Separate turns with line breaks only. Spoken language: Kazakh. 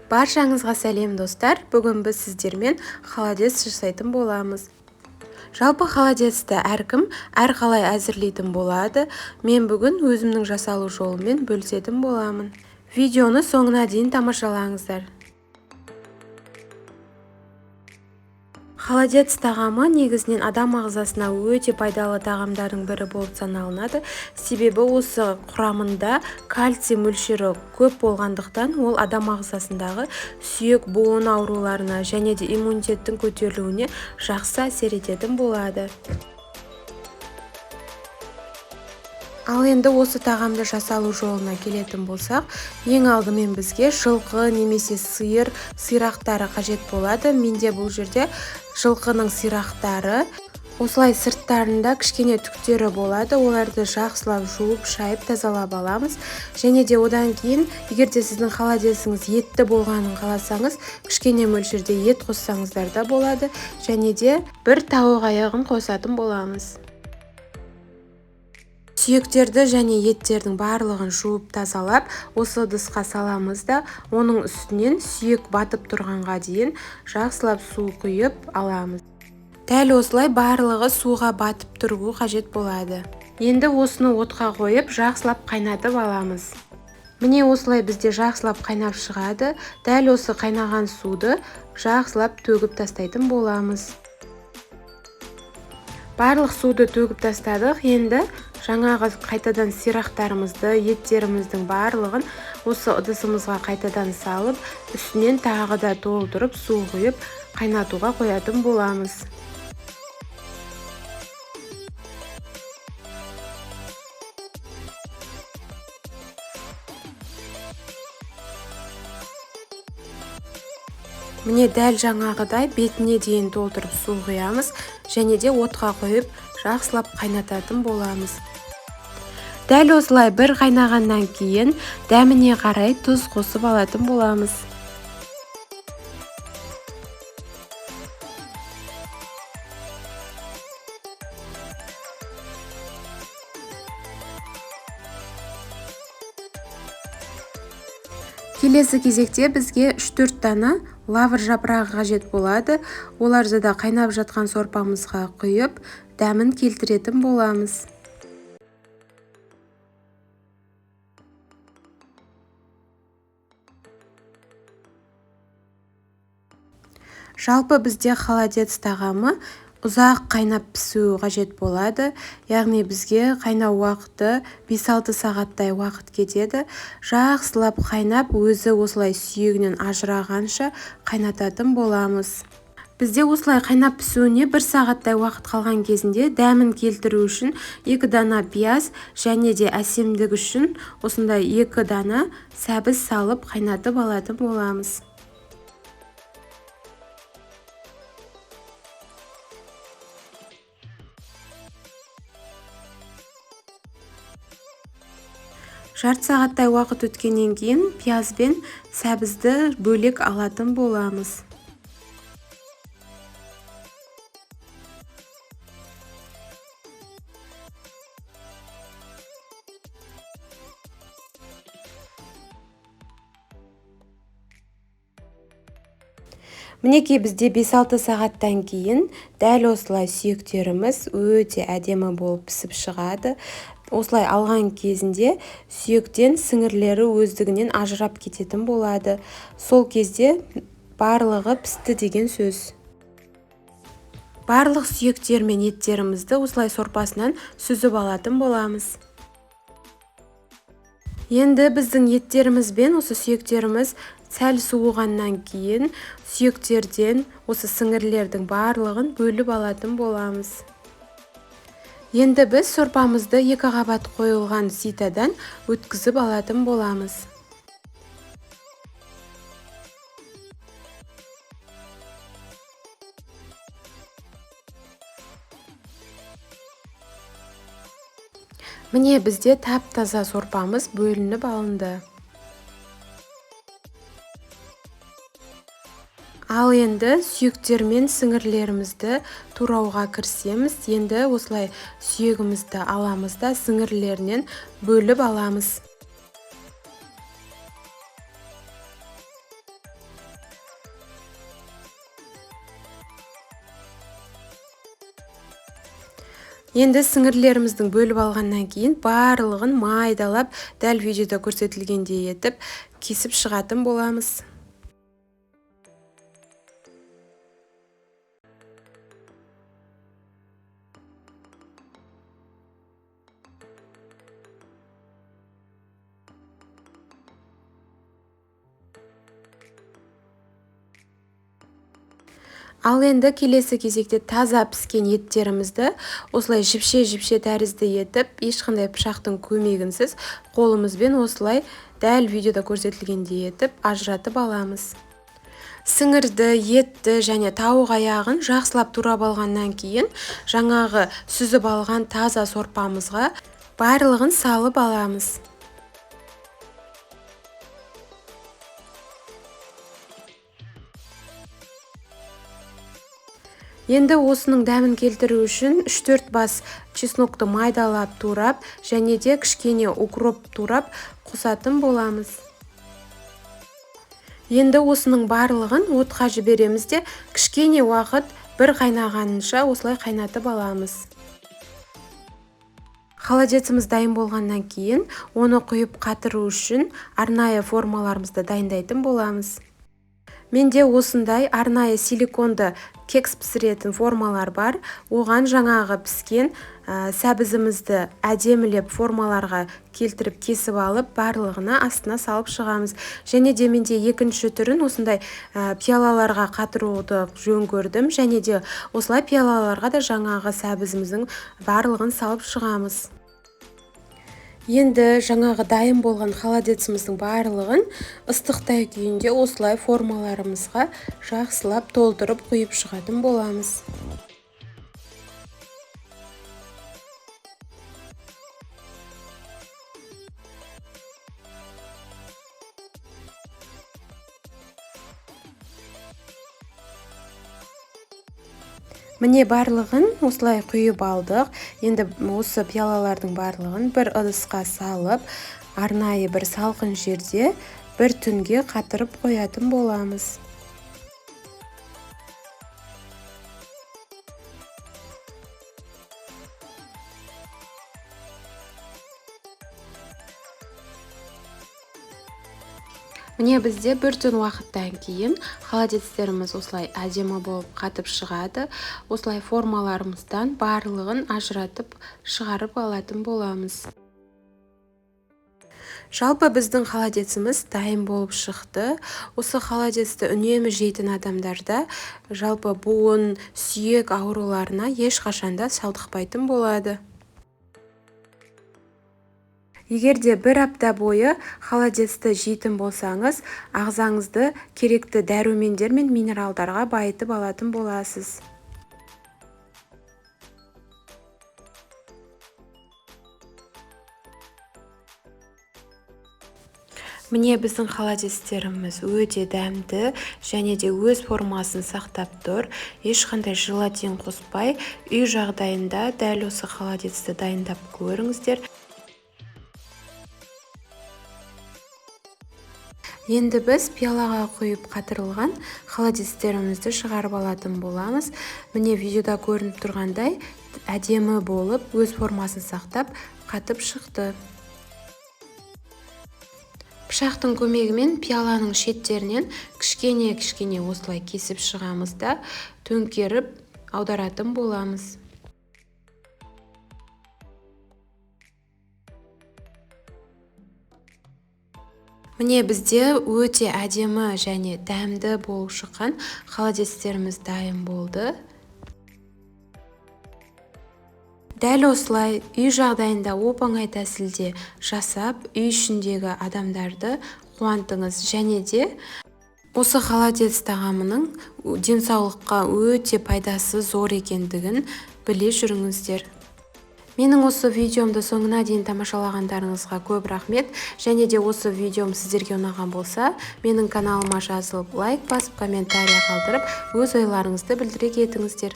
Баршаңызға сәлем, достар! Бүгін біз сіздермен холодец жасайтын боламыз. Жалпы холодецті әркім әрқалай әзірлейтін болады. Мен бүгін өзімнің жасалу жолымен бөлісетін боламын. Видеоны соңына дейін тамашалаңыздар. Холодец тағамы негізінен адам ағзасына өте пайдалы тағамдардың бірі болып саналынады. Себебі осы құрамында кальций мөлшері көп болғандықтан, ол адам ағзасындағы сүйек, буын ауруларына және де иммунитеттің көтерілуіне жақсы әсер ететін болады. Ал енді осы тағамды жасалу жолына келетін болсақ, ең алдымен бізге жылқы немесе сиыр сирақтары қажет болады. Менде бұл жерде жылқының сирақтары. Осылай сырттарында кішкене түктері болады, оларды жақсылап жуып, шайып, тазалап аламыз. Және де одан кейін, егер де сіздің холодеціңіз етті болғанын қаласаңыз, кішкене мөлшерде ет қоссаңыздар да болады. Және де бір тауық аяғын қосатын боламыз. Сүйектерді және еттердің барлығын жуып тазалап, осы ыдысқа саламыз да, оның үстінен сүйек батып тұрғанға дейін жақсылап су құйып аламыз. Дәл осылай барлығы суға батып тұруы қажет болады. Енді осыны отқа қойып, жақсылап қайнатып аламыз. Міне, осылай бізде жақсылап қайнап шығады. Дәл осы қайнаған суды жақсылап төгіп тастайтын боламыз. Барлық суды төгіп тастадық. Енді жаңағы қайтадан сирақтарымызды, еттеріміздің барлығын осы ыдысымызға қайтадан салып, үстінен тағы да толтырып су құйып, қайнатуға қоятын боламыз. Міне, дәл жаңағыдай бетіне дейін толтырып су құямыз және де отқа қойып жақсылап қайнататын боламыз. Дәл осылай бір қайнағаннан кейін дәміне қарай тұз қосып алатын боламыз. Келесі кезекте бізге үш-төрт дана лавр жапырағы қажет болады. Оларды да қайнап жатқан сорпамызға құйып, дәмін келтіретін боламыз. Жалпы бізде холодец тағамы ұзақ қайнап пісуі қажет болады. Яғни бізге қайнау уақыты бес-алты сағаттай уақыт кетеді. Жақсылап қайнап, өзі осылай сүйегінен ажырағанша қайнататын боламыз. Бізде осылай қайнап пісуіне бір сағаттай уақыт қалған кезінде дәмін келтіру үшін 2 дана пияз және де әсемдік үшін осындай 2 дана сәбіз салып қайнатып алатын боламыз. Жарты сағаттай уақыт өткеннен кейін пияз бен сәбізді бөлек алатын боламыз. Мінекей, бізде бес-алты сағаттан кейін дәл осылай сүйектеріміз өте әдемі болып пісіп шығады. Осылай алған кезінде сүйектен сіңірлері өздігінен ажырап кететін болады. Сол кезде барлығы пісті деген сөз. Барлық сүйектер мен еттерімізді осылай сорпасынан сүзіп алатын боламыз. Енді біздің еттеріміз бен осы сүйектеріміз сәл суығаннан кейін сүйектерден осы сіңірлердің барлығын бөліп алатын боламыз. Енді біз сорпамызды 2 қабат қойылған ситадан өткізіп алатын боламыз. Міне, бізде тап-таза сорпамыз бөлініп алынды. Ал енді сүйектер мен сіңірлерімізді турауға кірісеміз. Енді осылай сүйегімізді аламыз да сіңірлерінен бөліп аламыз. Енді сіңірлеріміздің бөліп алғаннан кейін барлығын майдалап, дәл видеода көрсетілгендей етіп кесіп шығатын боламыз. Ал енді келесі кезекте таза піскен еттерімізді осылай жіпше-жіпше тәрізді етіп, ешқандай пышақтың көмегінсіз қолымызбен осылай дәл видеода көрсетілгендей етіп ажыратып аламыз. Сіңірді, етті және тауық аяғын жақсылап турап алғаннан кейін жаңағы сүзіп алған таза сорпамызға барлығын салып аламыз. Енді осының дәмін келтіру үшін 3-4 бас чеснокты майдалап турап, және де кішкене укроп турап қосатын боламыз. Енді осының барлығын отқа жібереміз де, кішкене уақыт бір қайнағанынша осылай қайнатып аламыз. Холодеціміз дайын болғаннан кейін оны құйып қатыру үшін арнайы формаларымызды дайындайтын боламыз. Менде осындай арнайы силиконды кекс пісіретін формалар бар. Оған жаңағы піскен сәбізімізді әдемілеп формаларға келтіріп кесіп алып, барлығына астына салып шығамыз. Және де менде екінші түрін осындай пиалаларға қатыруды жөн көрдім. Және де осылай пиалаларға да жаңағы сәбізіміздің барлығын салып шығамыз. Енді жаңағы дайын болған холодеціміздің барлығын ыстықтай күйінде осылай формаларымызға жақсылап толтырып құйып шығатын боламыз. Міне барлығын осылай құйып алдық. Енді осы пиалалардың барлығын бір ыдысқа салып, арнайы бір салқын жерде бір түнге қатырып қоятын боламыз. Міне бізде бір түн уақыттан кейін холодецтеріміз осылай әдемі болып қатып шығады. Осылай формаларымыздан барлығын ажыратып шығарып алатын боламыз. Жалпы біздің холодеціміз дайын болып шықты. Осы холодецті үнемі жейтін адамдарда жалпы буын, сүйек ауруларына ешқашанда шалдықпайтын болады. Егер де бір апта бойы холодецті жейтін болсаңыз, ағзаңызды керекті дәрумендер мен минералдарға байытып алатын боласыз. Міне біздің холодецтеріміз өте дәмді және де өз формасын сақтап тұр. Ешқандай желатин қоспай, үй жағдайында дәл осы холодецті дайындап көріңіздер. Енді біз пиалаға құйып қатырылған холодецтерімізді шығарып алатын боламыз. Міне видеода көрініп тұрғандай әдемі болып өз формасын сақтап қатып шықты. Пышақтың көмегімен пиаланың шеттерінен кішкене-кішкене осылай кесіп шығамыз да төңкеріп аударатын боламыз. Міне бізде өте әдемі және дәмді болып шыққан холодецтеріміз дайын болды. Дәл осылай үй жағдайында оп-оңай тәсілде жасап, үй ішіндегі адамдарды қуантыңыз. Және де осы холодец тағамының денсаулыққа өте пайдасы зор екендігін біле жүріңіздер. Менің осы видеомды соңына дейін тамашалағандарыңызға көп рахмет. Және де осы видеом сіздерге ұнаған болса, менің каналыма жазылып, лайк басып, комментария қалдырып, өз ойларыңызды білдіре кетіңіздер.